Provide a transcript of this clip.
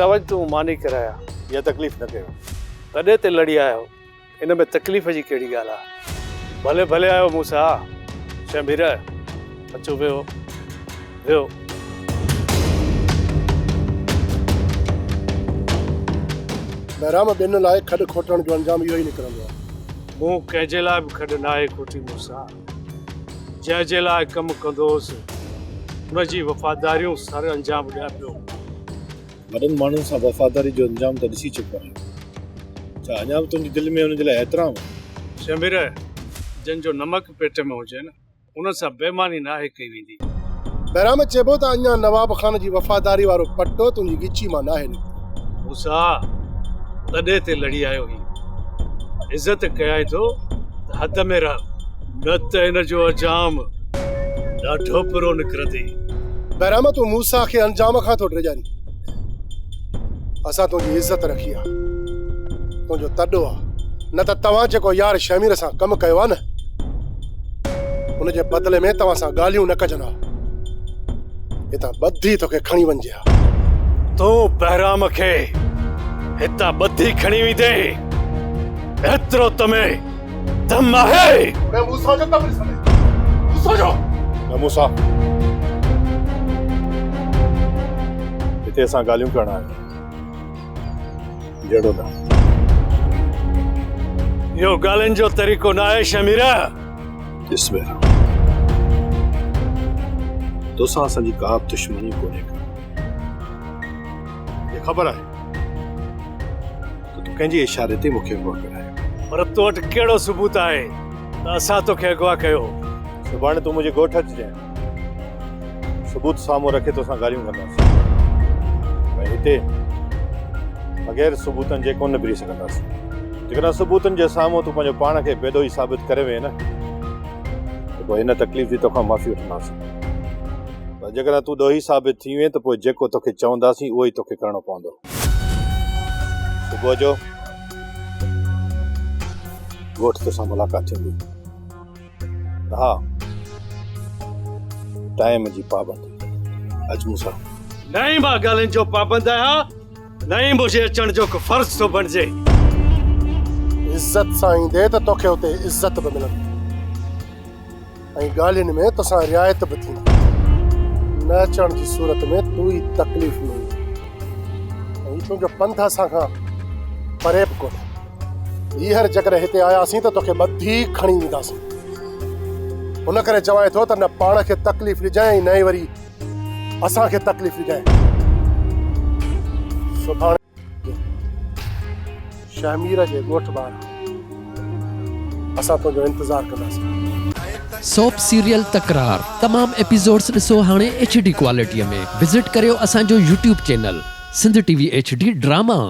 ادا وڃ تون ماني ڪرايا. اها تڪليف نه ڪيو. تڏي تي لڙي آيو. ان ۾ تڪليف جي ڪهڙي ڳالهه آ. ڀلي ڀلي آيو موسيٰ. شهمير اچو ويهو. ويهو. بهرام ٻين لاء کڏ کوٽڻ جو انجام اهو ئي نڪرندو آ. مون ڪنهن جي لاء به کڏ ناهي کوٽي موسيٰ. جنهن جي لاء ڪم ڪندو هوس، ان جي وفاداريون سر انجام ڏيان پيو. وڏن ماڻهن سان وفاداري جو انجام ته ڏسي چڪو آهيان. ڇا اڃا به تنهنجي دل ۾ انهن جي لاء احترام آهي؟ شمير، جن جو نمڪ پيٽ ۾ هجي نه، انهن سان بيماني ناهي ڪئي ويندي. بهرام، چئبو ته اڃا نواب خان جي وفاداري وارو پٽو تنهنجي ڳچي مان ناهي نڪتو. موسيٰ، تڏي تي لڙي آيو هين. عزت ڪيائين ٿو ته حد ۾ رهه، نه ته ان جو انجام ڏاڍو برو نڪرندي. بهرام، تون موسيٰ کي انجام کان ٿو ڊيڄارين. اسان تنهنجي عزت رکي آ، تنهنجو تڏو آ، نه ته توهان جيڪو يار شهمير سان ڪم ڪيو آ نه، ان جي بدلي ۾ توهان سان ڳالهيون نه ڪجن ها. هتان ٻڌي توکي کڻي وڃجي ها. تون بهرام کي هتان ٻڌي کڻي ويندين، ايترو تو ۾ دم آهي؟ نه موسيٰ جو دم ڏسندين، موسيٰ جو. نه موسيٰ، هتي اسان ڳالهيون ڪرڻ آيا آهيون، جهيڙو نه. اهو ڳالهين جو طريقو ناهي شميره. ڏس بهرام، توسان اسان جي ڪا به دشمني ڪونهي ڪا. کي خبر آهي ته تون ڪنهن جي اشاري تي مون کي اغوا ڪرايو. پر تو وٽ ڪهڙو ثبوت آهي ته اسان توکي اغوا ڪيو؟ سڀاڻي تون منهنجي ڳوٺ اچجانء. ثبوت سامهون رکي توسان ڳالهيون ڪنداسين ۽ هتي بغير ثبوتن جي ڪونه نبري سگهنداسين. جيڪڏهن ثبوتن جي سامهون تون پنهنجو پاڻ کي بيڏوهي ثابت ڪري وئين نه ته پوء هن تڪليف جي توکان معافي وٺنداسين. پر جيڪڏهن تون ڏوهي ثابت ٿي وئين ته پوء جيڪو توکي چونداسين اهو ئي توکي ڪرڻو پوندو. صبح جو ڳوٺ توسان ملاقات ٿيندي. ها ٽائيم جي پابندي اچ مون سان. نه ئي مان ڳالهين جو پابند آهيان نه ئي منهنجي اچڻ جو ڪو فرض ٿو بڻجي. عزت سان ايندي ته توکي اتي عزت به ملندي ۽ ڳالهين ۾ توسان رعايت به ٿيندي. نه اچڻ جي صورت ۾ تون ئي تڪليف ۾ ايندين ۽ هي تنهنجو پنڌ اسان کان پري به ڪونهي. ٻيهر جيڪڏهن هتي آياسين ته توکي ٻڌي کڻي وينداسين. ان ڪري چوانء ٿو ته نه پاڻ کي تڪليف ڏجانء ۽ نه ئي وري اسان کي تڪليف ڏجانء. سڀاڻي شهمير جي ڳوٺ ٻاهران اسان تنهنجو انتظار ڪنداسين. سوپ سيريل تڪرار تمام ايپيسوڊس ڏسو هاڻي ايڇ ڊي ڪوالٽي ۾ وزٽ ڪريو اسان جو YouTube channel Sindh T V H D drama.